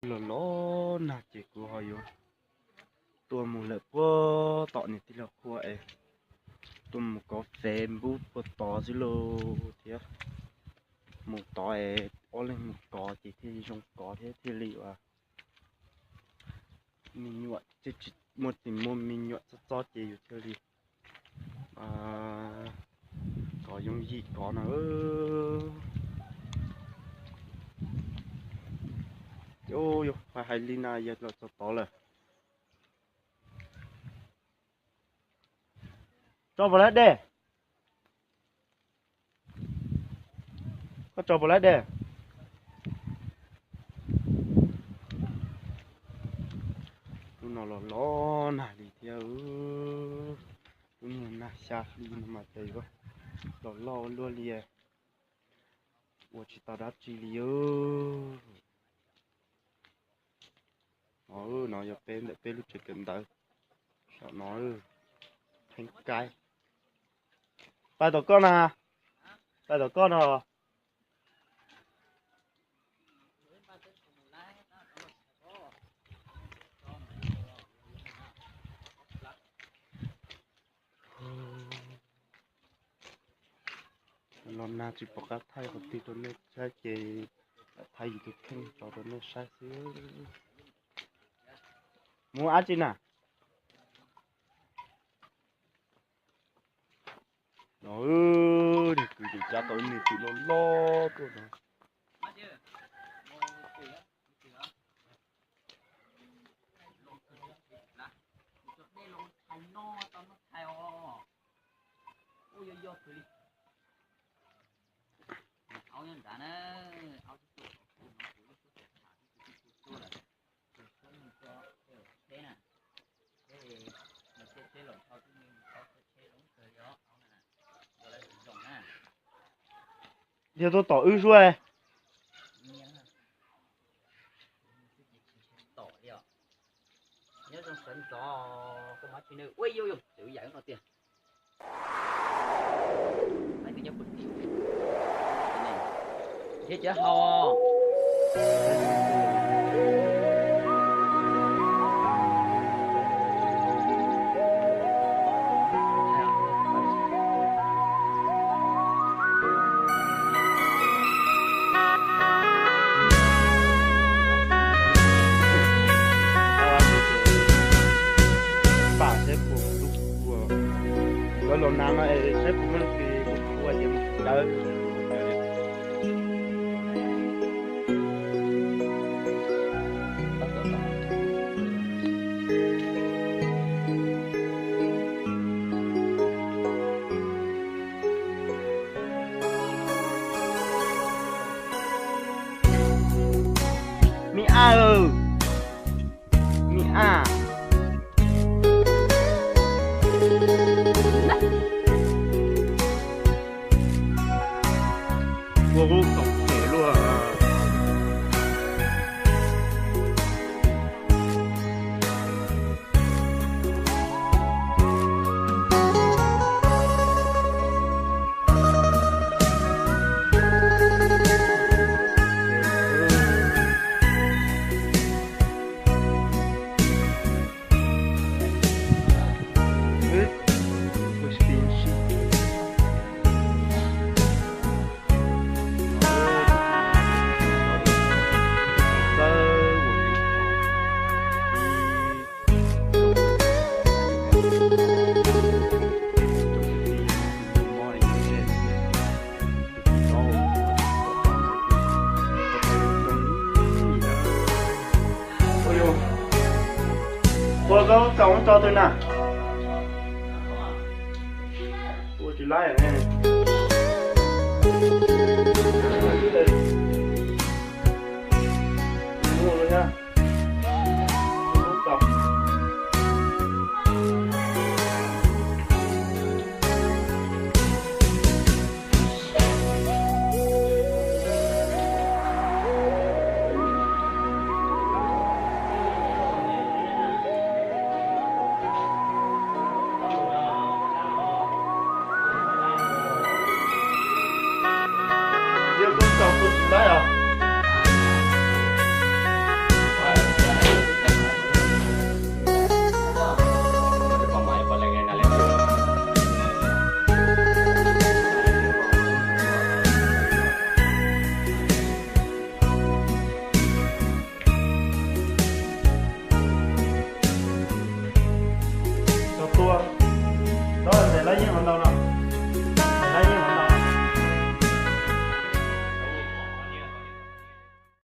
Los los nag ces kuv ho yuav tuaj mus lawm puag tom niam tij laug qhua es tuaj mus kov Facebook puag tod xwb lauj thiab. Mus tod es ob leeg mus kov ces thiaj li zoo kov thiab thiaj li ua me nyuam, muaj tis muaj me nyuam txob txob ces yus thiaj li kov yooj yim kov no. Hais hais li na yog los txog tod lawm. Tso puas laib dej? Koj tso puas laib dej? Hnub no los los nag li thiab. Lub niag nag xya hli no mas ces yuav los loj luaj li, ua tsis tau dab tsi li. No yog peb ntawm peb lub tsev kawm ntawv, saum no Theeb Kaib. Pais tom koj na, pais tom koj no. Los nag tsis pom qab thaij qhov twg rau nej saib ces thaij yus tus kheej tso rau nej saib xwb. Mus dab tsi na? No, niag kwv ces cab tau ib niag twm loj loj tuaj no. Yog tuaj tom wb suab. Pam saib puas, lawv los nag no es saib puas muaj leej twg ua ces mus dawb. Mi a, mi a. Ua lub tom pem luaj. Ua koj tau ub tso twg na? Ua tsis laib ne. Yog koj tau tus tsis laib os. Lawv yeej ua ntau